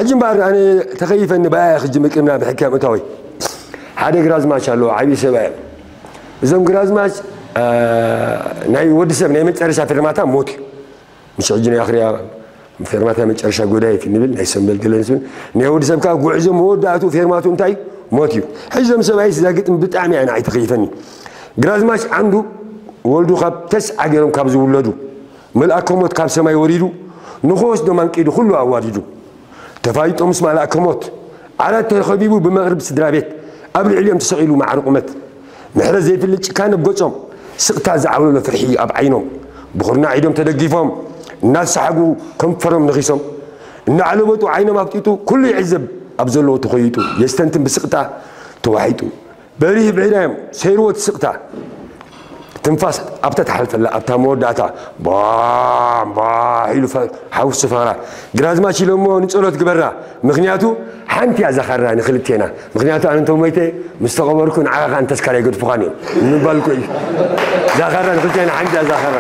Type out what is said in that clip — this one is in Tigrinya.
ሕጂ እምበኣር ኣነ ተኸይፈኒ ብኣያ ክጅምር ቅድምና ብሕክያ ምእታወይ። ሓደ ግራዝማች ኣለዎ፣ ዓብዪ ሰብኣይ እዮም። እዞም ግራዝማች፣ አ፣ ናይ ወዲ ሰብ ናይ መጨረሻ ፌርማታ ሞት እዩ። ምስ ሕጂ ናይ ኣኽርያ ፌርማታ መጨረሻ ጎዳይፍ ንብል፣ ናይ ሰንበል ገለን ስብል። ናይ ወዲ ሰብ ካብ ጉዕዞ መወዳእቱ ፌርማቱ እንታይ እዩ? ሞት እዩ። ሕጂ እዞም ሰብኣይ እዛ ግጥም ብጣዕሚ እያ ንዓይ ተኸይፈኒ። ግራዝማች ዓንዱ ወልዱ ካብ ተስዓ ገይሮም ካብ ዝውለዱ፣ መልኣከ ሞት ካብ ሰማይ ወሪዱ፣ ንኽወስዶም ኣንቂዱ ኩሉ ኣዋዲዱ። ተፋይጦ ምስ ማልኣከ ሞት፣ ዓራት ተኸቢቡ ብመቕርብ ስድራ ቤት፣ ኣብ ልዕሊኦም ተሰቒሉ ማዕረ ቁመት። ምሕረት ዘይፍልጥ ጭካነ ኣብ ገጾም፣ ስቕታ ዝዓብለሎ ፍርሒ ኣብ ዓይኖም። ብኹርናዕ ኢዶም ተደጊፎም፣ እናሰሓጉ ከንፈሮም ነኺሶም። እናዓለበጡ ዓይኖም ኣፍጢጡ፣ ኩሉ ይዕዘብ ኣብ ዘለዎ ተኾይጡ፣ የስተንትን ብስቕታ ተዋሒጡ። በሪህ ብዒራዮም ሰይርዎ እቲ ስቕታ። ትንፋስ ኣብታ ትሓልፈላ ኣብታ መወዳእታ ባምባ ኢሉ ፈ-፣ ሓውሲ ፈራ። ግራዝማች ኢሎሞ ንጸሎት ግበራ፣ ምኽንያቱ ሓንቲ እያ እዛ ካራ ንክልቴና። ምኽንያቱ ኣነ እንተ ሞይተ ምስ ተቐበርኩ ንዓኻ ከኣ ንተስካር ኣይገድፉኻን እዮም ንምባል እኮ እዩ። እዛ ካራ ንክልቴና ሓንቲ እያ እዛ ካራ።